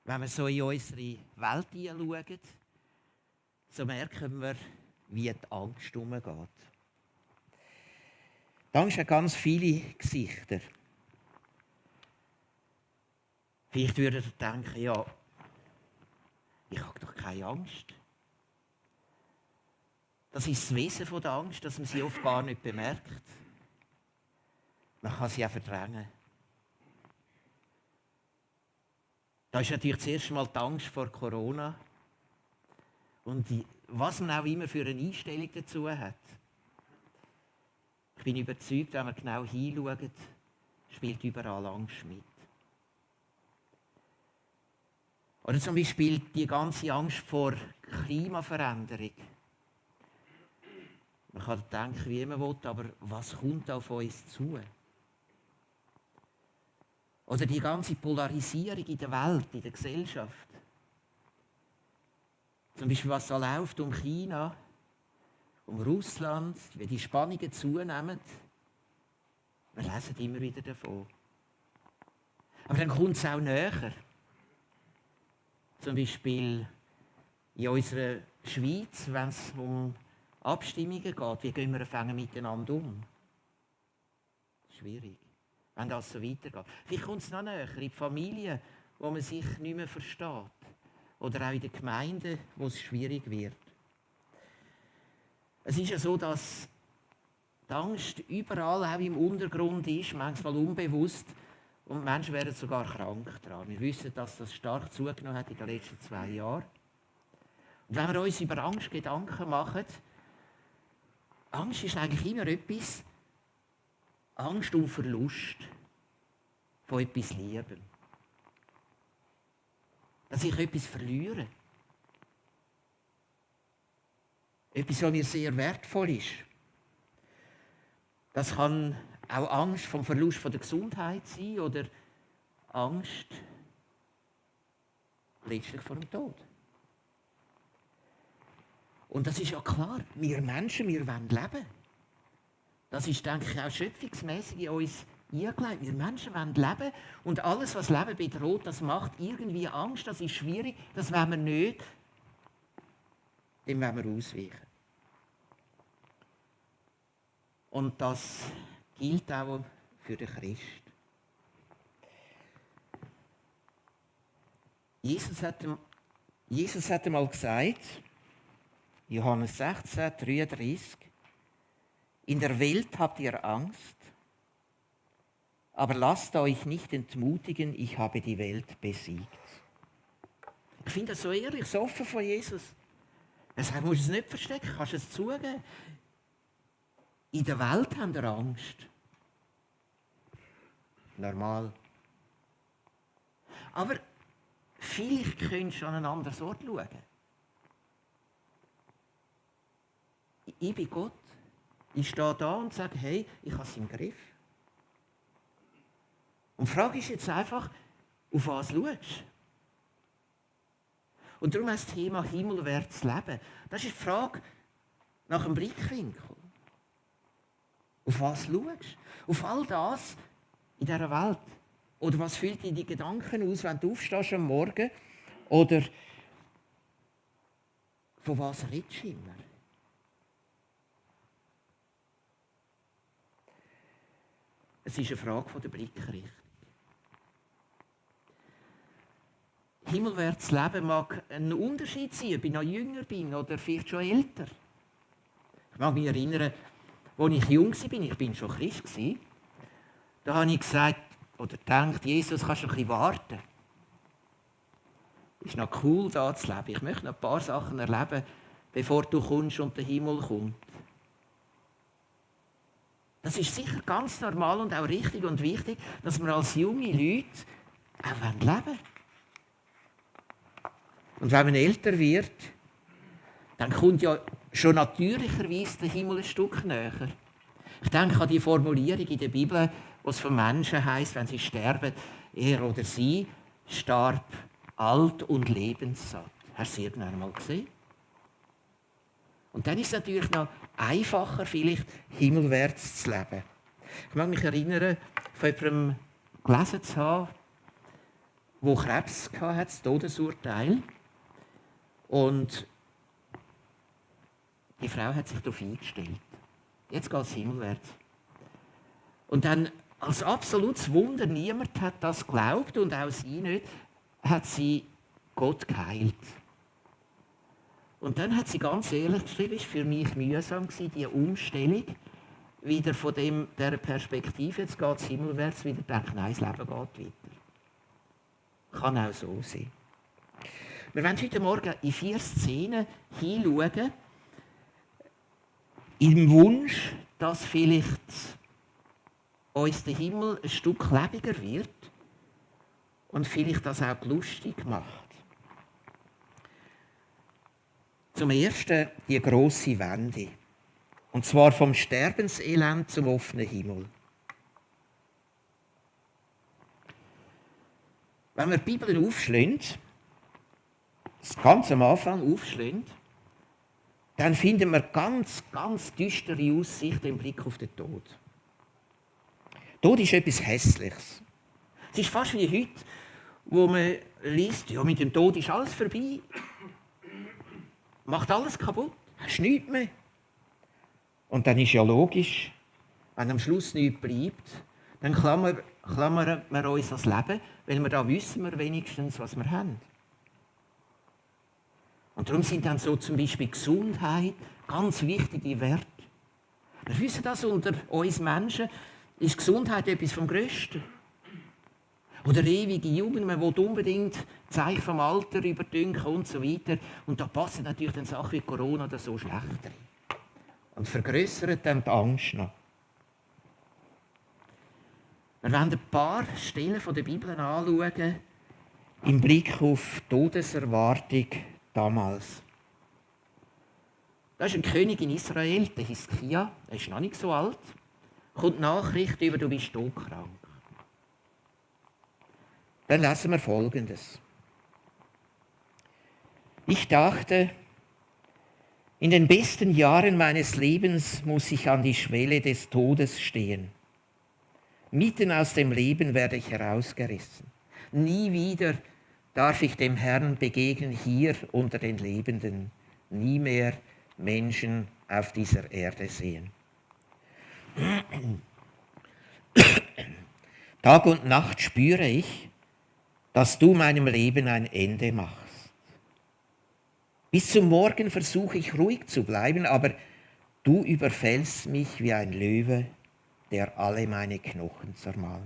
Wenn wir so in unsere Welt hineinschauen, so merken wir, wie die Angst umgeht. Die Angst hat ganz viele Gesichter. Vielleicht würdet ihr denken, ja, ich habe doch keine Angst. Das ist das Wesen der Angst, dass man sie oft gar nicht bemerkt. Man kann sie auch verdrängen. Da ist natürlich zuerst einmal die Angst vor Corona und was man auch immer für eine Einstellung dazu hat. Ich bin überzeugt, wenn man genau hinschaut, spielt überall Angst mit. Oder zum Beispiel die ganze Angst vor Klimaveränderung. Man kann denken, wie man will, aber was kommt auf uns zu? Oder die ganze Polarisierung in der Welt, in der Gesellschaft. Zum Beispiel, was da läuft um China, um Russland, wie die Spannungen zunehmen. Wir lesen immer wieder davon. Aber dann kommt es auch näher. Zum Beispiel in unserer Schweiz, wenn es um Abstimmungen geht, wie gehen wir miteinander um? Schwierig, wenn das so weitergeht. Vielleicht kommt es noch näher in die Familie, wo man sich nicht mehr versteht. Oder auch in den Gemeinden, wo es schwierig wird. Es ist ja so, dass die Angst überall auch im Untergrund ist, manchmal unbewusst. Und Menschen werden sogar krank daran. Wir wissen, dass das stark zugenommen hat in den letzten 2 Jahren. Und wenn wir uns über Angst Gedanken machen, Angst ist eigentlich immer etwas, Angst um Verlust von etwas Liebem. Dass ich etwas verliere. Etwas, was mir sehr wertvoll ist. Das kann auch Angst vom Verlust von der Gesundheit sein oder Angst letztlich vor dem Tod. Und das ist ja klar, wir Menschen, wir wollen leben. Das ist, denke ich, auch schöpfungsmässig in uns eingelegt. Wir Menschen wollen leben und alles, was Leben bedroht, das macht irgendwie Angst, das ist schwierig, das wollen wir nicht. Dem wollen wir ausweichen. Und das gilt auch für den Christ. Jesus hat einmal gesagt, Johannes 16, 33, in der Welt habt ihr Angst, aber lasst euch nicht entmutigen, ich habe die Welt besiegt. Ich finde das so ehrlich, so offen von Jesus. Er sagt, du musst es nicht verstecken, kannst es zugeben. In der Welt haben wir Angst. Normal. Aber vielleicht könntest du an einen anderen Ort schauen. Ich bin Gott. Ich stehe da und sage, hey, ich habe es im Griff. Und die Frage ist jetzt einfach, auf was schaust du? Und darum ist das Thema himmelwärts leben. Das ist die Frage nach dem Blickwinkel. Auf was schaust du? Auf all das in dieser Welt? Oder was füllt dir die Gedanken aus, wenn du aufstehst am Morgen? Oder von was redest du immer? Es ist eine Frage von der Blickrichtung. Himmelwärts leben mag ein Unterschied sein, ob ich noch jünger bin oder vielleicht schon älter. Ich mag mich erinnern, als ich jung war, ich bin schon Christ, da habe ich gesagt oder gedacht, Jesus, kannst du ein bisschen warten. Es ist noch cool, da zu leben. Ich möchte noch ein paar Sachen erleben, bevor du kommst und der Himmel kommt. Das ist sicher ganz normal und auch richtig und wichtig, dass wir als junge Leute auch leben wollen. Und wenn man älter wird, dann kommt ja schon natürlicherweise der Himmel ein Stück näher. Ich denke an die Formulierung in der Bibel, wo es von Menschen heisst, wenn sie sterben, er oder sie starb alt und lebenssatt. Hast du es irgendwann einmal gesehen? Und dann ist es natürlich noch einfacher, vielleicht himmelwärts zu leben. Ich mag mich erinnern, von jemandem gelesen zu haben, wo Krebs hatte, das Todesurteil. Und die Frau hat sich darauf eingestellt. Jetzt geht es himmelwärts. Und dann, als absolutes Wunder, niemand hat das geglaubt und auch sie nicht, hat sie Gott geheilt. Und dann hat sie ganz ehrlich geschrieben, es war für mich mühsam, die Umstellung, wieder von dieser Perspektive, jetzt geht es himmelwärts, wieder denken, nein, das Leben geht weiter. Kann auch so sein. Wir wollen heute Morgen in 4 Szenen hinschauen, im Wunsch, dass vielleicht uns der Himmel ein Stück lebendiger wird und vielleicht das auch lustig macht. Zum Ersten die grosse Wende. Und zwar vom Sterbenselend zum offenen Himmel. Wenn wir die Bibel aufschlagen, das ganz am Anfang aufschlagen, dann finden wir ganz, ganz düstere Aussichten im Blick auf den Tod. Tod ist etwas Hässliches. Es ist fast wie heute, wo man liest, ja, mit dem Tod ist alles vorbei. Macht alles kaputt, hast nichts mehr. Und dann ist ja logisch, wenn am Schluss nichts bleibt, dann klammern wir uns das Leben, weil wir da wissen wir wenigstens, was wir haben. Und darum sind dann so zum Beispiel Gesundheit ganz wichtige Werte. Wir wissen das, unter uns Menschen ist Gesundheit etwas vom Größten. Oder ewige Jugend, man will unbedingt Zeichen vom Alter überdünken und so weiter. Und da passen natürlich dann Sachen wie Corona oder so schlecht rein. Und vergrössert dann die Angst noch. Wir wollen ein paar Stellen der Bibel anschauen, im Blick auf die Todeserwartung damals. Da ist ein König in Israel, der Hiskia, er ist noch nicht so alt, kommt Nachricht über, du bist todkrank. Dann lesen wir Folgendes. Ich dachte, in den besten Jahren meines Lebens muss ich an die Schwelle des Todes stehen. Mitten aus dem Leben werde ich herausgerissen. Nie wieder darf ich dem Herrn begegnen hier unter den Lebenden. Nie mehr Menschen auf dieser Erde sehen. Tag und Nacht spüre ich, dass du meinem Leben ein Ende machst. Bis zum Morgen versuche ich ruhig zu bleiben, aber du überfällst mich wie ein Löwe, der alle meine Knochen zermalmt.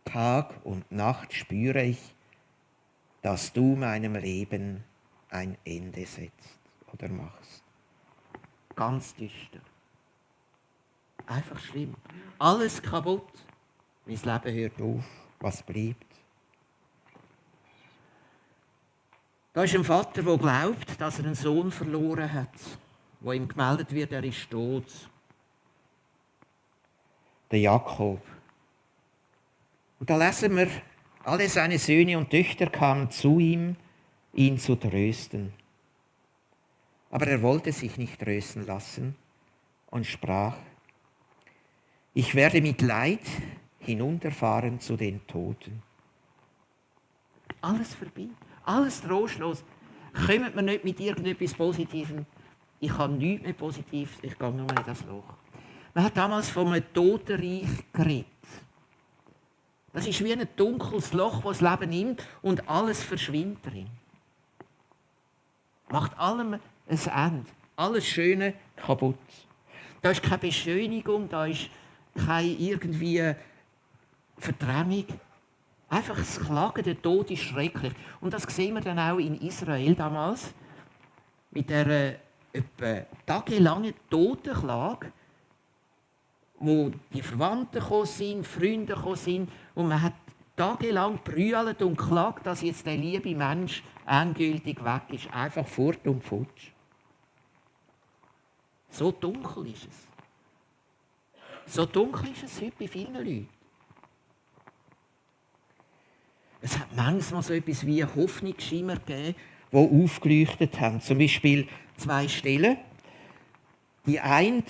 Tag und Nacht spüre ich, dass du meinem Leben ein Ende setzt oder machst. Ganz düster. Einfach schlimm. Alles kaputt. Mein Leben hört auf. Was bleibt? Da ist ein Vater, der glaubt, dass er einen Sohn verloren hat, wo ihm gemeldet wird, er ist tot. Der Jakob. Und da lesen wir, alle seine Söhne und Töchter kamen zu ihm, ihn zu trösten. Aber er wollte sich nicht trösten lassen und sprach, ich werde mit Leid hinunterfahren zu den Toten. Alles vorbei, alles trostlos. Kommt mir nicht mit irgendetwas Positivem. Ich habe nichts mehr Positives, ich gehe nur in das Loch. Man hat damals von einem Totenreich geredet. Das ist wie ein dunkles Loch, das das Leben nimmt und alles verschwindet drin. Macht allem ein Ende. Alles Schöne kaputt. Da ist keine Beschönigung, da ist keine irgendwie Verdrängung. Einfach das Klagen, der Tod ist schrecklich. Und das sehen wir dann auch in Israel damals. Mit dieser etwa tagelangen Totenklage, wo die Verwandten gekommen sind, Freunde gekommen sind, und man hat tagelang brüllt und geklagt, dass jetzt der liebe Mensch endgültig weg ist. Einfach fort und futsch. So dunkel ist es. So dunkel ist es heute bei vielen Leuten. Es hat manchmal so etwas wie Hoffnungsschimmer gegeben, die aufgeleuchtet haben. Zum Beispiel 2 Stellen. Die eine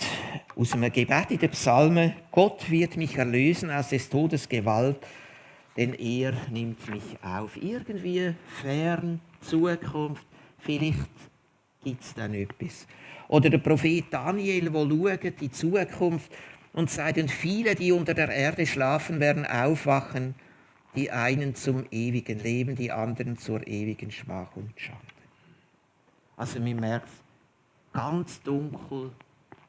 aus einem Gebet in den Psalmen, Gott wird mich erlösen aus des Todes Gewalt, denn er nimmt mich auf. Irgendwie fern, Zukunft, vielleicht gibt es dann etwas. Oder der Prophet Daniel, der schaut in die Zukunft und sagt, und viele, die unter der Erde schlafen, werden aufwachen, die einen zum ewigen Leben, die anderen zur ewigen Schmach und Schande. Also man merkt, ganz dunkel,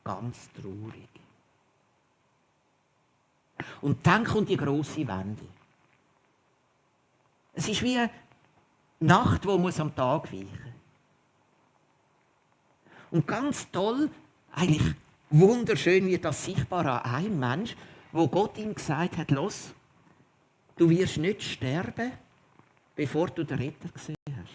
ganz traurig. Und dann kommt die grosse Wende. Es ist wie eine Nacht, die muss am Tag weichen muss. Und ganz toll, eigentlich wunderschön wird das sichtbar an einem Mensch, wo Gott ihm gesagt hat, los, du wirst nicht sterben, bevor du den Retter gesehen hast.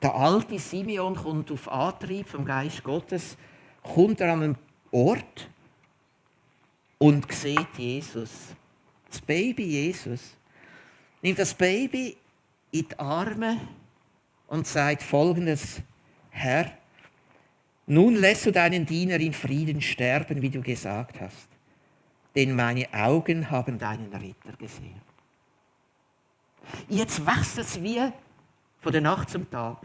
Der alte Simeon kommt auf Antrieb vom Geist Gottes, kommt er an einen Ort und sieht Jesus. Das Baby Jesus. Nimmt das Baby in die Arme und sagt Folgendes: Herr, nun lässt du deinen Diener in Frieden sterben, wie du gesagt hast, denn meine Augen haben deinen Retter gesehen. Jetzt wächst es wie von der Nacht zum Tag.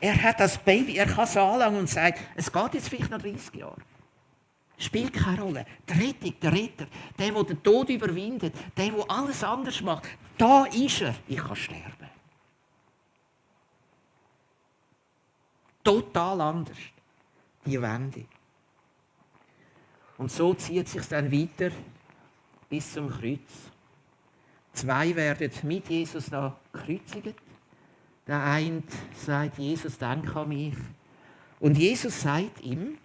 Er hat das Baby, er kann es anlangen und sagt, es geht jetzt vielleicht noch 30 Jahre. Spielt keine Rolle. Die Rettung, der Retter, der den Tod überwindet, der alles anders macht, da ist er. Ich kann sterben. Total anders. Die Wende. Und so zieht es sich dann weiter bis zum Kreuz. 2 werden mit Jesus da gekreuzigt. Der eine sagt, Jesus, denk an mich. Und Jesus sagt ihm,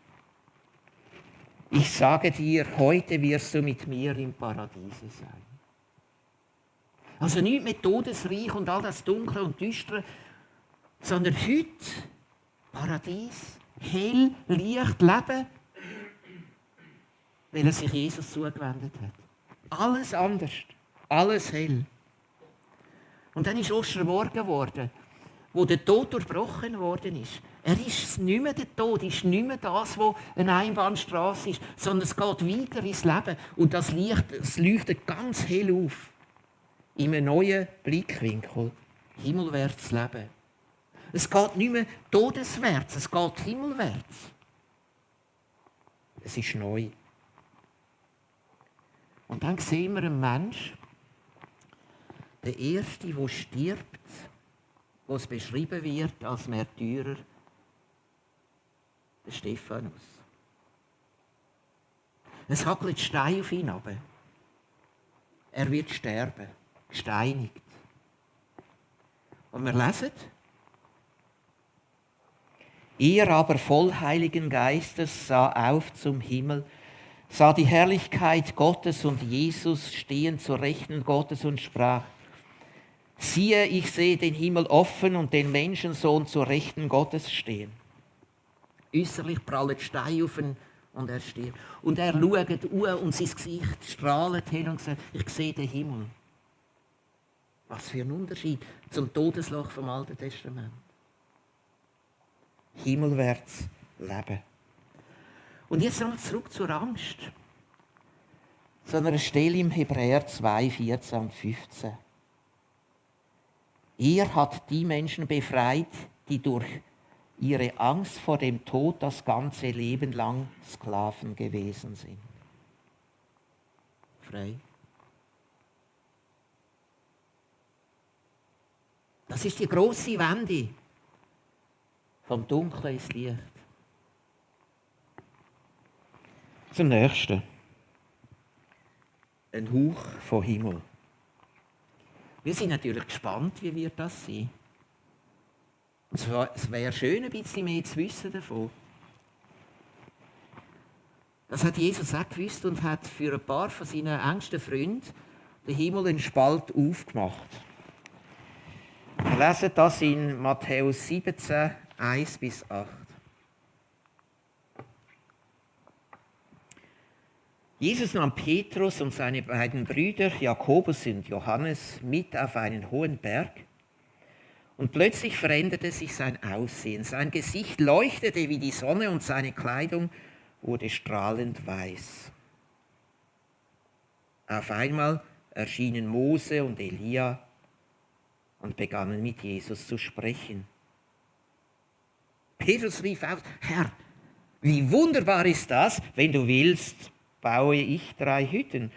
ich sage dir, heute wirst du mit mir im Paradiese sein. Also nicht mit Todesreich und all das Dunkle und Düstere, sondern heute Paradies, hell, Licht, Leben, weil er sich Jesus zugewendet hat. Alles anders, alles hell. Und dann ist Ostermorgen geworden, wo der Tod durchbrochen worden ist. Er ist nicht mehr der Tod, ist nicht mehr das, was eine Einbahnstraße ist, sondern es geht weiter ins Leben. Und das Licht, es leuchtet ganz hell auf. In einem neuen Blickwinkel. Himmelwärts leben. Es geht nicht mehr todeswärts, es geht himmelwärts. Es ist neu. Und dann sehen wir einen Menschen, der Erste, der stirbt, was beschrieben wird als Märtyrer, der Stephanus. Es hackelt Stein auf ihn runter. Er wird sterben, gesteinigt. Und wir lesen, er aber voll Heiligen Geistes sah auf zum Himmel, sah die Herrlichkeit Gottes und Jesus stehen zur Rechten Gottes und sprach, siehe, ich sehe den Himmel offen und den Menschensohn zur Rechten Gottes stehen. Äußerlich prallt Stein auf ihn und er stirbt. Und er schaut und sein Gesicht strahlt hin und sagt, ich sehe den Himmel. Was für ein Unterschied zum Todesloch vom Alten Testament. Himmelwärts leben. Und jetzt nochmal zurück zur Angst. Zu einer Stelle im Hebräer 2, 14 und 15. Er hat die Menschen befreit, die durch ihre Angst vor dem Tod das ganze Leben lang Sklaven gewesen sind. Frei. Das ist die grosse Wende vom Dunkeln ins Licht. Zum Nächsten. Ein Hauch vom Himmel. Wir sind natürlich gespannt, wie wird das sein. Es wäre schön, ein bisschen mehr zu wissen davon. Das hat Jesus auch gewusst und hat für ein paar von seinen engsten Freunden den Himmel einen Spalt aufgemacht. Wir lesen das in Matthäus 17, 1-8. Jesus nahm Petrus und seine beiden Brüder Jakobus und Johannes mit auf einen hohen Berg und plötzlich veränderte sich sein Aussehen. Sein Gesicht leuchtete wie die Sonne und seine Kleidung wurde strahlend weiß. Auf einmal erschienen Mose und Elia und begannen mit Jesus zu sprechen. Petrus rief aus: Herr, wie wunderbar ist das, wenn du willst, baue ich 3 Hütten,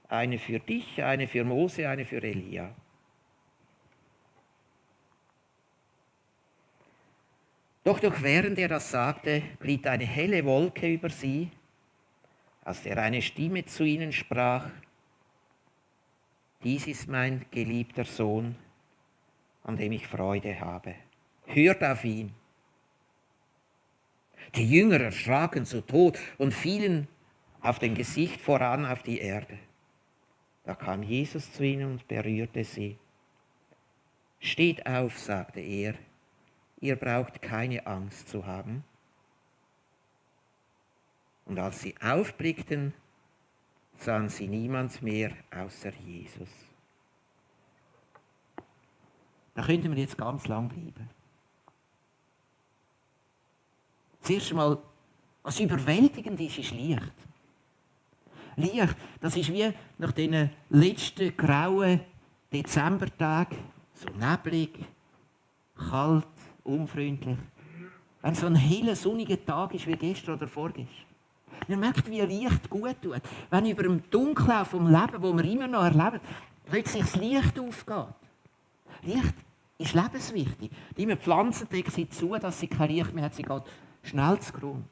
eine für dich, eine für Mose, eine für Elia. Doch während er das sagte, glitt eine helle Wolke über sie, aus der eine Stimme zu ihnen sprach: Dies ist mein geliebter Sohn, an dem ich Freude habe. Hört auf ihn. Die Jünger erschraken zu Tod und fielen auf dem Gesicht voran auf die Erde. Da kam Jesus zu ihnen und berührte sie. Steht auf, sagte er, ihr braucht keine Angst zu haben. Und als sie aufblickten, sahen sie niemand mehr außer Jesus. Da könnten wir jetzt ganz lang bleiben. Zuerst einmal, was überwältigend ist Licht. Licht, das ist wie nach diesen letzten grauen Dezembertagen, so neblig, kalt, unfreundlich. Wenn so ein heller, sonniger Tag ist wie gestern oder vorgestern. Man merkt, wie Licht gut tut. Wenn über dem Dunkeln vom Leben, das wir immer noch erleben, plötzlich das Licht aufgeht. Licht ist lebenswichtig. Die Pflanzen decken sie zu, dass sie kein Licht mehr hat. Sie geht schnell zu Grund.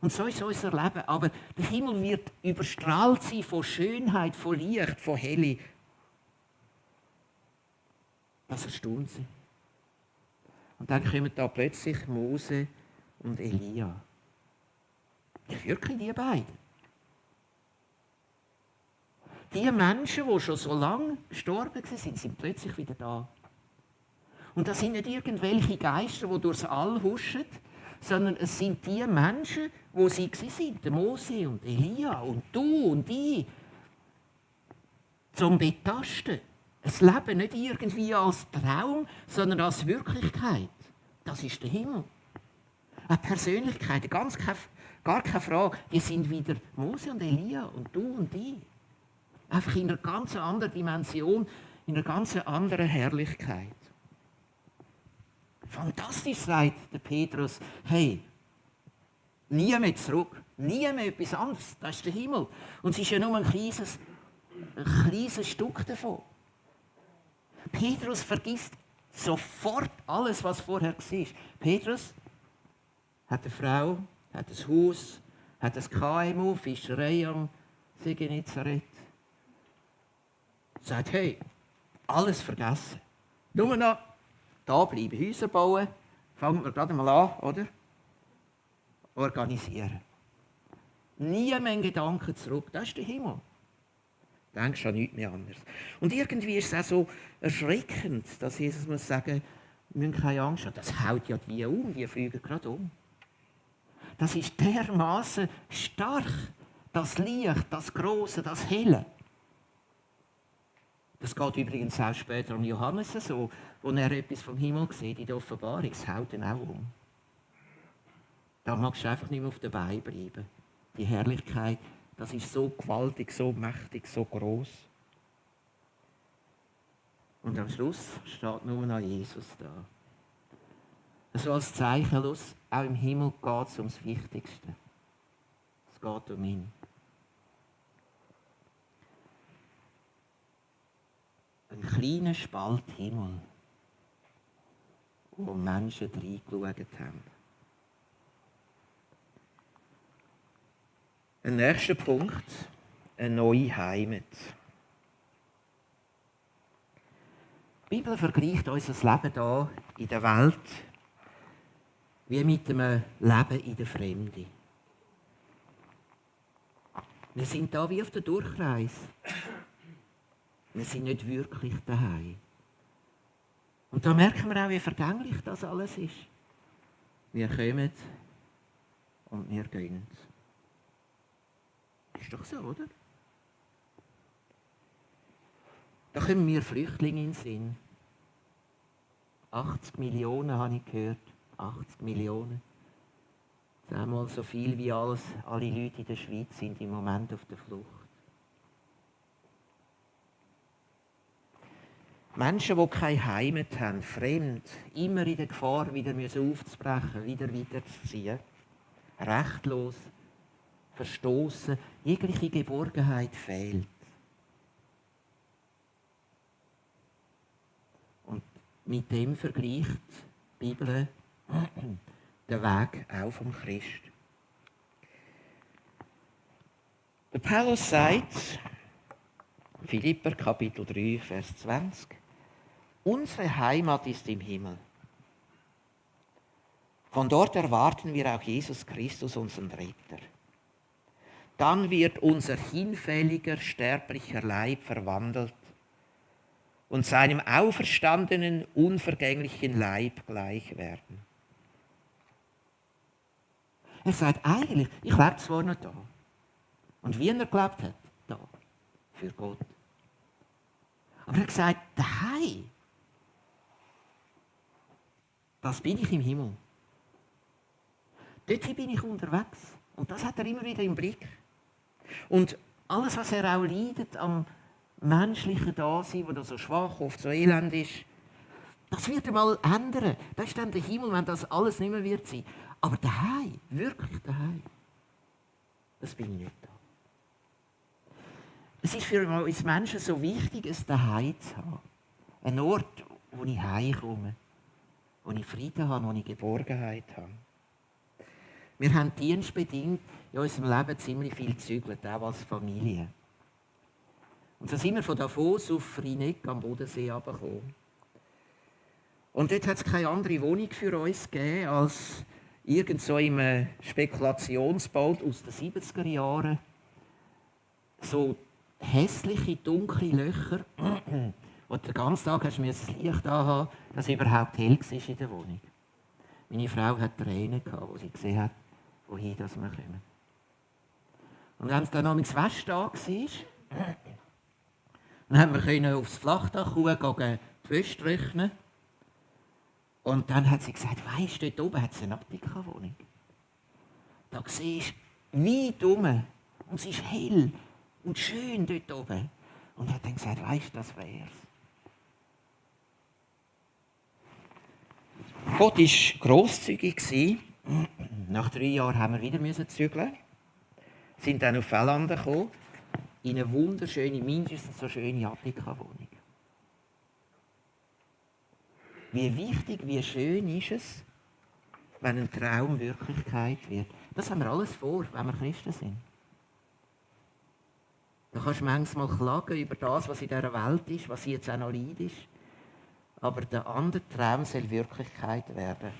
Und so ist unser Leben. Aber der Himmel wird überstrahlt sein von Schönheit, von Licht, von Helle. Das erstaunt sie. Und dann kommen da plötzlich Mose und Elia. Ja, wirklich die beiden. Die Menschen, die schon so lange gestorben sind, sind plötzlich wieder da. Und das sind nicht irgendwelche Geister, die durchs All huschen, sondern es sind die Menschen, wo sie sind, Mose und Elia und du und ich, zum Betasten. Es Leben nicht irgendwie als Traum, sondern als Wirklichkeit. Das ist der Himmel. Eine Persönlichkeit, gar keine Frage. Die sind wieder Mose und Elia und du und ich. Einfach in einer ganz anderen Dimension, in einer ganz anderen Herrlichkeit. Fantastisch, sagt der Petrus. Hey, nie mehr zurück, nie mehr etwas anderes. Das ist der Himmel. Und es ist ja nur ein kleines Stück davon. Petrus vergisst sofort alles, was vorher war. Petrus hat eine Frau, hat ein Haus, hat ein KMU, Fischerei am See Genezareth. Sagt, hey, alles vergessen. Nur noch da bleiben, Häuser bauen, fangen wir gerade mal an, oder? Organisieren. Nie mehr Gedanken zurück, das ist der Himmel. Denkst an nichts mehr anderes. Und irgendwie ist es auch so erschreckend, dass Jesus muss sagen, wir müssen keine Angst haben. Das haut ja die fliegen gerade um. Das ist dermaßen stark, das Licht, das Große, das Helle. Das geht übrigens auch später an Johannes so, wo er etwas vom Himmel sieht in der Offenbarung. Es haut ihn auch um. Da magst du einfach nicht mehr auf den Beinen bleiben. Die Herrlichkeit, das ist so gewaltig, so mächtig, so groß. Und am Schluss steht nur noch Jesus da. So als Zeichen, los, auch im Himmel geht es ums Wichtigste. Es geht um ihn. Ein kleiner Spalt Himmel, wo Menschen reingeschaut haben. Ein nächster Punkt, eine neue Heimat. Die Bibel vergleicht unser Leben hier in der Welt wie mit einem Leben in der Fremde. Wir sind da wie auf der Durchreise. Wir sind nicht wirklich daheim. Und da merken wir auch, wie vergänglich das alles ist. Wir kommen und wir gehen. Ist doch so, oder? Da kommen wir Flüchtlinge in den Sinn. 80 Millionen habe ich gehört. 80 Millionen. Das ist einmal so viel wie alle Leute in der Schweiz sind im Moment auf der Flucht. Menschen, die keine Heimat haben, fremd, immer in der Gefahr, wieder aufzubrechen, wieder weiterzuziehen. Rechtlos, verstoßen, jegliche Geborgenheit fehlt. Und mit dem vergleicht die Bibel den Weg auch vom Christ. Der Paulus sagt, Philipper Kapitel 3, Vers 20, unsere Heimat ist im Himmel. Von dort erwarten wir auch Jesus Christus, unseren Retter. Dann wird unser hinfälliger, sterblicher Leib verwandelt und seinem auferstandenen, unvergänglichen Leib gleich werden. Er sagt eigentlich, ich lebe zwar noch da. Und wie er gelebt hat, da, für Gott. Aber er hat gesagt, daheim, das bin ich im Himmel. Dort bin ich unterwegs. Und das hat er immer wieder im Blick. Und alles, was er auch leidet am menschlichen Dasein, das so schwach, oft so elend ist, das wird er mal ändern. Das ist dann der Himmel, wenn das alles nicht mehr wird sein. Aber daheim, wirklich daheim, das bin ich nicht da. Es ist für uns Menschen so wichtig, ein Daheim zu haben. Ein Ort, wo ich heimkomme, wo ich Frieden habe, wo ich Geborgenheit habe. Wir haben dienstbedingt in unserem Leben ziemlich viel gezügelt, auch als Familie. Und so sind wir von Davos auf Rheineck am Bodensee heruntergekommen. Und dort hat es keine andere Wohnung für uns gegeben, als irgend so im Spekulationsbau aus den 70er Jahren. So hässliche, dunkle Löcher, wo du den ganzen Tag hast das Licht anhaben, dass es überhaupt hell war in der Wohnung. Meine Frau hat Tränen gehabt, als sie gesehen hat, wohin wir kommen. Und wenn es dann am Wäschtag war, dann konnten wir aufs Flachdach schauen, die Wäsche trocknen. Und dann hat sie gesagt, weisst du, dort oben hat es eine Attika-Wohnung. Da siehst du weit rum und es ist hell und schön dort oben. Und er hat dann gesagt, weisst du, das wär's. Gott war grosszügig. Nach 3 Jahren haben wir wieder zügeln. Sind dann auf Fellanden gekommen, in eine wunderschöne, mindestens so schöne Attika-Wohnung. Wie wichtig, wie schön ist es, wenn ein Traum Wirklichkeit wird. Das haben wir alles vor, wenn wir Christen sind. Da kannst du manchmal klagen über das, was in dieser Welt ist, was jetzt auch noch leidet. Aber der andere Traum soll Wirklichkeit werden.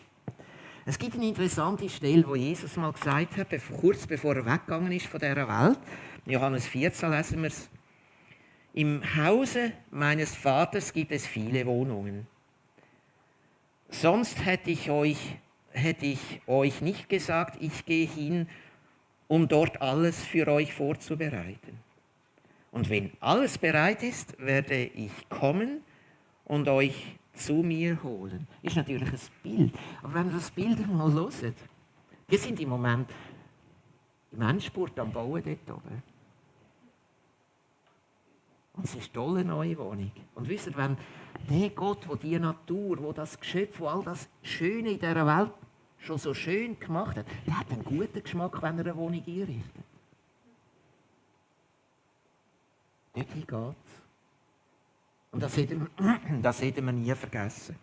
Es gibt eine interessante Stelle, wo Jesus mal gesagt hat, kurz bevor er weggegangen ist von dieser Welt. In Johannes 14 lesen wir es. Im Hause meines Vaters gibt es viele Wohnungen. Sonst hätte ich euch nicht gesagt, ich gehe hin, um dort alles für euch vorzubereiten. Und wenn alles bereit ist, werde ich kommen und euch zu mir holen. Ist natürlich ein Bild. Aber wenn ihr das Bild mal hört, wir sind im Moment im Endspurt am Bauen dort oben. Und es ist eine tolle neue Wohnung. Und wisst ihr, wenn der Gott, der die Natur, der das Geschöpf, der all das Schöne in dieser Welt schon so schön gemacht hat, der hat einen guten Geschmack, wenn er eine Wohnung einrichtet. Dorthin geht's. Und das sollten wir nie vergessen.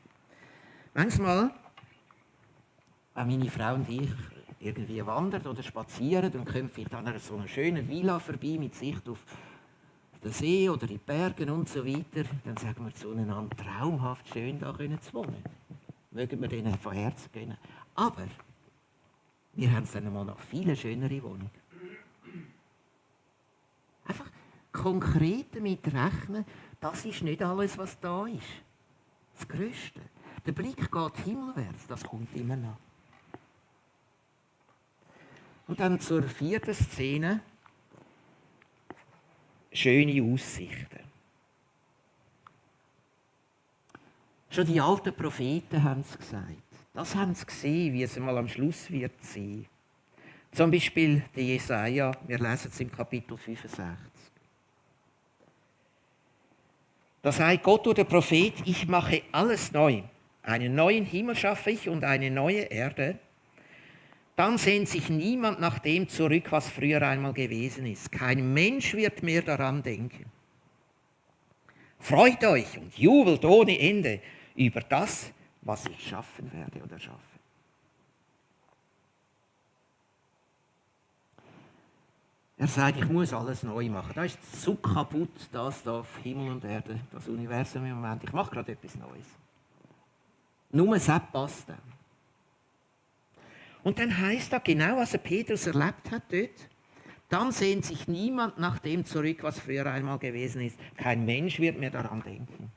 Manchmal, wenn meine Frau und ich irgendwie wandern oder spazieren, dann kommen wir an so einer schönen Villa vorbei mit Sicht auf den See oder in die Berge und so weiter. Dann sagen wir zueinander, traumhaft schön, da zu wohnen. Mögen wir denen von Herzen gönnen. Aber wir haben dann mal noch viele schönere Wohnungen. Einfach konkret damit rechnen, das ist nicht alles, was da ist. Das Größte. Der Blick geht himmelwärts, das kommt immer noch. Und dann zur 4. Szene. Schöne Aussichten. Schon die alten Propheten haben es gesagt. Das haben sie gesehen, wie es einmal am Schluss wird sein. Zum Beispiel der Jesaja, wir lesen es im Kapitel 65. Da sagt Gott oder der Prophet, ich mache alles neu. Einen neuen Himmel schaffe ich und eine neue Erde. Dann sehnt sich niemand nach dem zurück, was früher einmal gewesen ist. Kein Mensch wird mehr daran denken. Freut euch und jubelt ohne Ende über das, was ich schaffen werde oder schaffe. Er sagt, ich muss alles neu machen. Da ist so kaputt, das da auf Himmel und Erde, das Universum im Moment. Ich mache gerade etwas Neues. Nur es passt dann. Und dann heißt da genau, was der Petrus erlebt hat dort. Dann sehnt sich niemand nach dem zurück, was früher einmal gewesen ist. Kein Mensch wird mehr daran denken.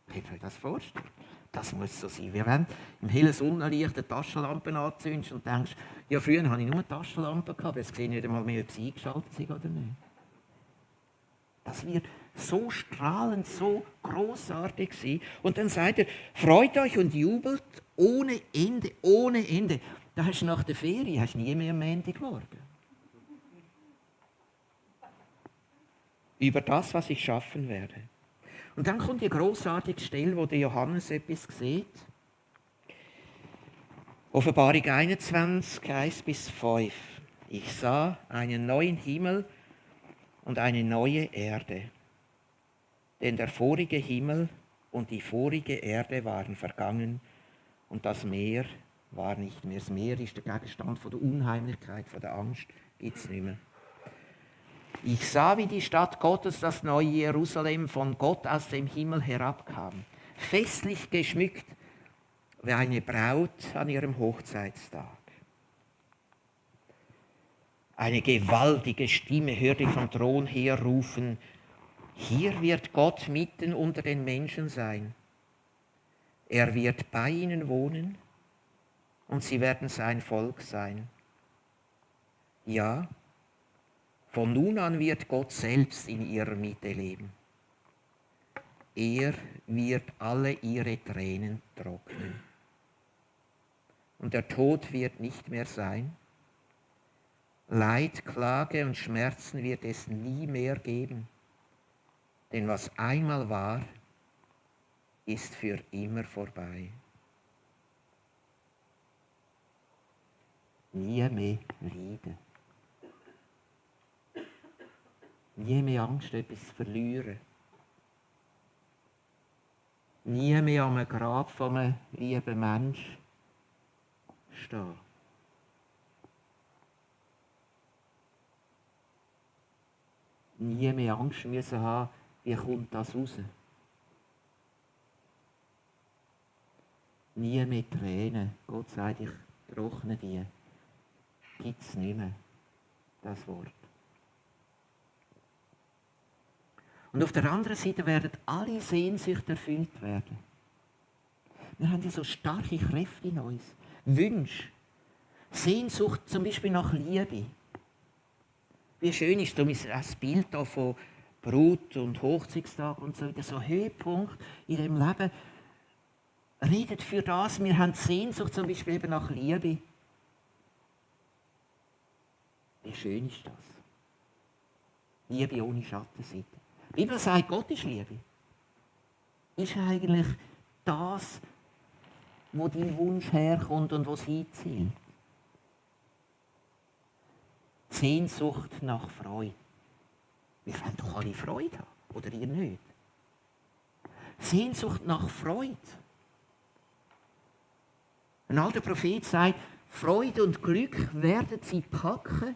Könnt ihr euch das vorstellen? Das muss so sein. Wir werden im hellen Sonnenlicht eine Taschenlampe anzünden und denkst, ja, früher hatte ich nur eine Taschenlampe gehabt, jetzt sehe ich nicht einmal mehr, ob sie eingeschaltet sind oder nicht. Das wird so strahlend, so großartig sein. Und dann sagt er, freut euch und jubelt ohne Ende, ohne Ende. Da hast du nach der Ferie hast nie mehr am Ende geworden. Über das, was ich schaffen werde. Und dann kommt die großartige Stelle, wo der Johannes etwas sieht. Offenbarung 21, 1 bis 5. Ich sah einen neuen Himmel und eine neue Erde. Denn der vorige Himmel und die vorige Erde waren vergangen und das Meer war nicht mehr. Das Meer ist der Gegenstand von der Unheimlichkeit, von der Angst, gibt es nicht mehr. Ich sah, wie die Stadt Gottes, das neue Jerusalem, von Gott aus dem Himmel herabkam, festlich geschmückt wie eine Braut an ihrem Hochzeitstag. Eine gewaltige Stimme hörte ich vom Thron her rufen, hier wird Gott mitten unter den Menschen sein. Er wird bei ihnen wohnen und sie werden sein Volk sein. Ja, von nun an wird Gott selbst in ihrer Mitte leben. Er wird alle ihre Tränen trocknen. Und der Tod wird nicht mehr sein. Leid, Klage und Schmerzen wird es nie mehr geben. Denn was einmal war, ist für immer vorbei. Nie mehr Leiden. Nie mehr Angst, etwas zu verlieren. Nie mehr am Grab von einem lieben Menschen stehen. Nie mehr Angst müssen haben, wie kommt das raus. Nie mehr Tränen. Gott sagt, ich trockne die. Gibt es nicht mehr, das Wort. Und auf der anderen Seite werden alle Sehnsüchte erfüllt werden. Wir haben ja so starke Kräfte in uns. Wünsche. Sehnsucht zum Beispiel nach Liebe. Wie schön ist das Bild hier von Brut- und Hochzeitstag und so. So ein Höhepunkt in dem Leben redet für das. Wir haben Sehnsucht zum Beispiel eben nach Liebe. Wie schön ist das? Liebe ohne Schattenseite. Die Bibel sagt, Gott ist Liebe. Ist eigentlich das, wo dein Wunsch herkommt und wo es hinzielt. Sehnsucht nach Freude. Wir wollen doch alle Freude haben, oder ihr nicht? Sehnsucht nach Freude. Ein alter Prophet sagt, Freude und Glück werden sie packen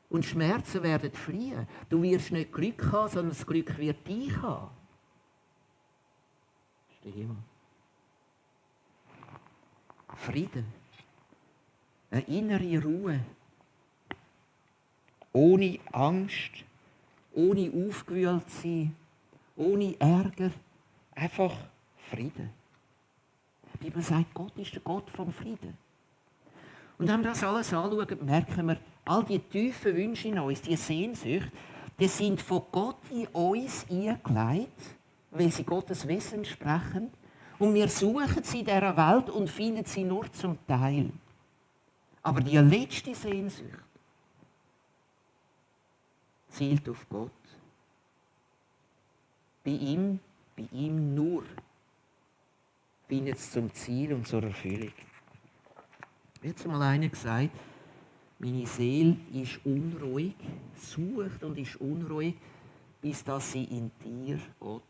und Schmerzen werden fliehen. Du wirst nicht Glück haben, sondern das Glück wird dich haben. Das ist der Himmel. Frieden. Eine innere Ruhe. Ohne Angst, ohne aufgewühlt sein, ohne Ärger. Einfach Frieden. Die Bibel sagt, Gott ist der Gott vom Frieden. Und wenn wir das alles anschauen, merken wir, all die tiefen Wünsche in uns, die Sehnsucht, die sind von Gott in uns eingelegt, weil sie Gottes Wesen sprechen. Und wir suchen sie in dieser Welt und finden sie nur zum Teil. Aber die letzte Sehnsucht zielt auf Gott. Bei ihm Bei ihm nur findet es zum Ziel und zur Erfüllung. Jetzt einmal einer gesagt, meine Seele ist unruhig, sucht und ist unruhig, bis dass sie in dir ruht.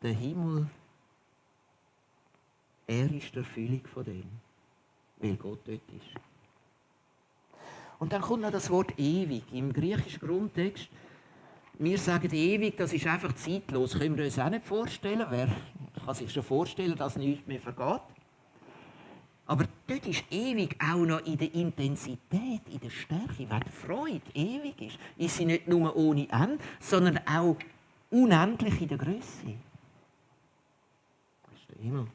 Der Himmel, er ist die Erfüllung von dem, weil Gott dort ist. Und dann kommt noch das Wort ewig. Im griechischen Grundtext, wir sagen ewig, das ist einfach zeitlos. Können wir uns auch nicht vorstellen. Wer kann sich schon vorstellen, dass nichts mehr vergeht? Aber dort ist ewig auch noch in der Intensität, in der Stärke, weil die Freude ewig ist. Ist sie nicht nur ohne Ende, sondern auch unendlich in der Größe. Das ist der Himmel.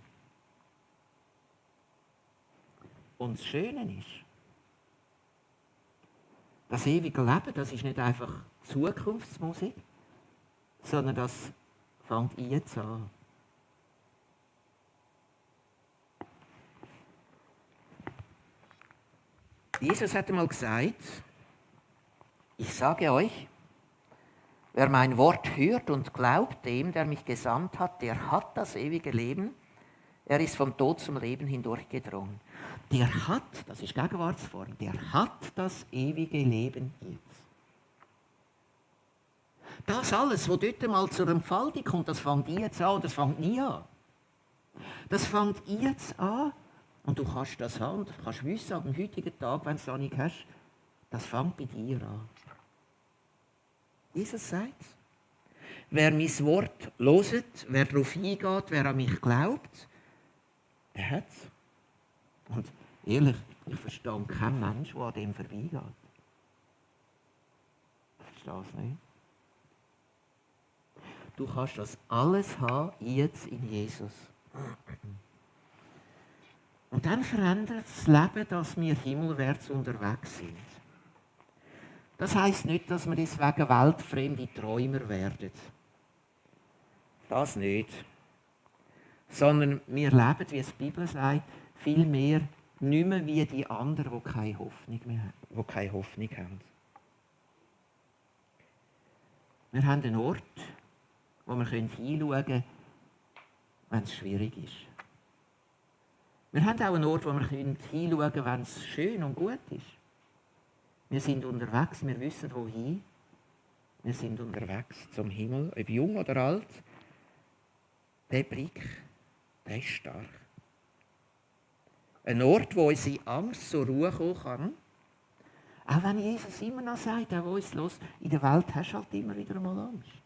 Und das Schöne ist, das ewige Leben, das ist nicht einfach Zukunftsmusik, sondern das fängt jetzt an. Jesus hat einmal gesagt, ich sage euch, wer mein Wort hört und glaubt dem, der mich gesandt hat, der hat das ewige Leben. Er ist vom Tod zum Leben hindurchgedrungen. Der hat, das ist Gegenwartsform, der hat das ewige Leben jetzt. Das alles, was dort mal zur Entfaltung kommt, das fängt jetzt an, das fängt nie an. Das fängt jetzt an und du kannst das haben und du kannst wissen, am heutigen Tag, wenn du es noch nicht hast, das fängt bei dir an. Jesus sagt, wer mein Wort hört, wer darauf eingeht, wer an mich glaubt, der hat es. Und ehrlich, ich verstehe keinen Menschen, der an dem vorbeigeht. Ich verstehe es nicht. Du kannst das alles haben, jetzt in Jesus. Und dann verändert das Leben, dass wir himmelwärts unterwegs sind. Das heisst nicht, dass wir deswegen weltfremde Träumer werden. Das nicht. Sondern wir leben, wie es die Bibel sagt, vielmehr nicht mehr wie die anderen, die keine Hoffnung mehr haben, die keine Hoffnung haben. Wir haben einen Ort, wo wir hinschauen können, wenn es schwierig ist. Wir haben auch einen Ort, wo wir hinschauen können, wenn es schön und gut ist. Wir sind unterwegs, wir wissen wohin. Wir sind unterwegs zum Himmel, ob jung oder alt. Der Blick, der ist stark. Ein Ort, wo unsere Angst zur Ruhe kommen kann. Auch wenn Jesus immer noch sagt, auch uns los, in der Welt hast du halt immer wieder mal Angst.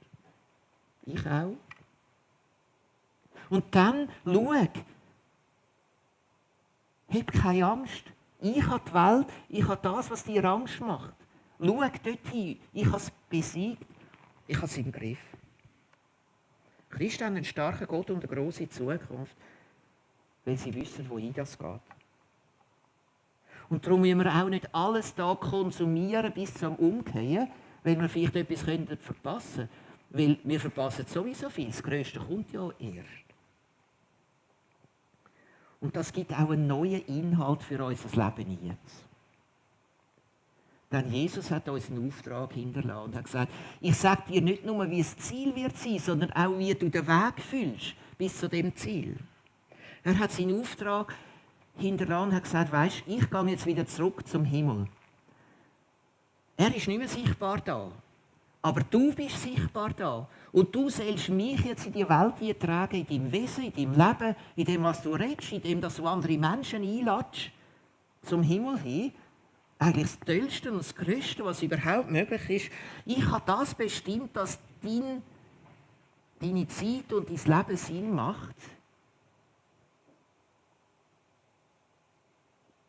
Ich auch. Und dann, schau, hab keine Angst. Ich habe die Welt, ich habe das, was dir Angst macht. Schau dort hin, ich habe es besiegt, ich habe es im Griff. Christen haben einen starken Gott und eine grosse Zukunft, weil sie wissen, wohin das geht. Und darum müssen wir auch nicht alles da konsumieren bis zum Umkehren, weil wir vielleicht etwas verpassen könnten. Weil wir verpassen sowieso viel. Das Größte kommt ja erst. Und das gibt auch einen neuen Inhalt für unser Leben jetzt. Denn Jesus hat uns einen Auftrag hinterlassen und hat gesagt, ich sage dir nicht nur, wie das Ziel wird sein, sondern auch, wie du den Weg fühlst bis zu dem Ziel. Er hat seinen Auftrag hinterlassen und hat gesagt, weisst, ich gehe jetzt wieder zurück zum Himmel. Er ist nicht mehr sichtbar da. Aber du bist sichtbar da. Und du sollst mich jetzt in die Welt tragen, in deinem Wesen, in deinem Leben, in dem, was du redest, in dem, dass du andere Menschen einlädst, zum Himmel hin. Eigentlich das Tollste und das Größte, was überhaupt möglich ist. Ich habe das bestimmt, dass deine Zeit und dein Leben Sinn macht.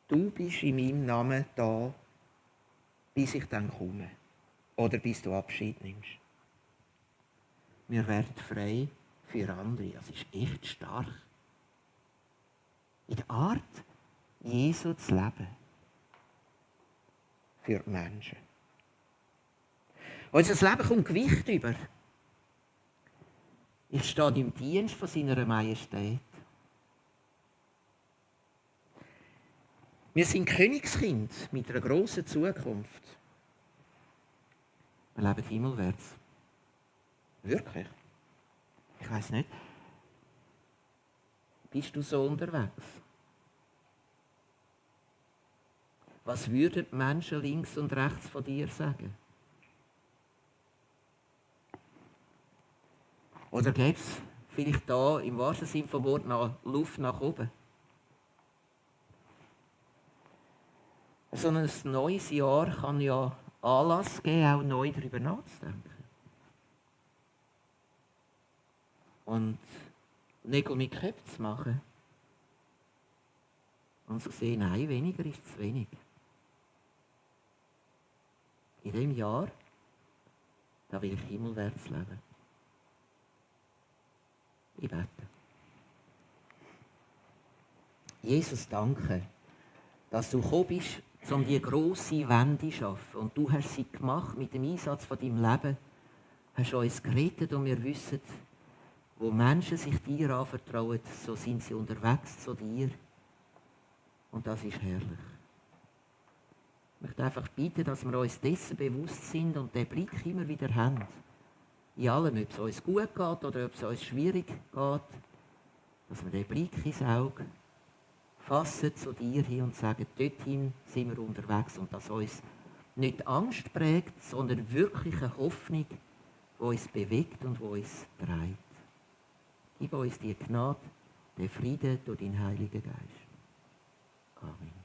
Du bist in meinem Namen da, bis ich dann komme. Oder bis du Abschied nimmst. Wir werden frei für andere. Das ist echt stark. In der Art, Jesu zu leben. Für die Menschen. Unser Leben kommt Gewicht über. Ich stehe im Dienst von seiner Majestät. Wir sind Königskind mit einer grossen Zukunft. Wir leben himmelwärts. Wirklich? Ich weiss nicht. Bist du so unterwegs? Was würden die Menschen links und rechts von dir sagen? Oder gäbe es vielleicht da im wahrsten Sinne vom Wort noch Luft nach oben? So ein neues Jahr kann ja Anlass geben, auch neu darüber nachzudenken. Und Nägel mit Köpfen zu machen. Und zu sehen, nein, weniger ist zu wenig. In diesem Jahr, da will ich himmelwärts leben. Ich bete. Jesus, danke, dass du gekommen bist, um die grosse Wende zu schaffen. Und du hast sie gemacht mit dem Einsatz von deinem Leben. Hast uns gerettet und wir wissen, wo Menschen sich dir anvertrauen, so sind sie unterwegs zu dir. Und das ist herrlich. Ich möchte einfach bitten, dass wir uns dessen bewusst sind und den Blick immer wieder haben. In allem, ob es uns gut geht oder ob es uns schwierig geht, dass wir den Blick ins Auge fassen zu dir hin und sagen, dorthin sind wir unterwegs und dass uns nicht Angst prägt, sondern wirklich eine Hoffnung, die uns bewegt und die uns trägt. Gib uns die Gnade, den Frieden durch deinen Heiligen Geist. Amen.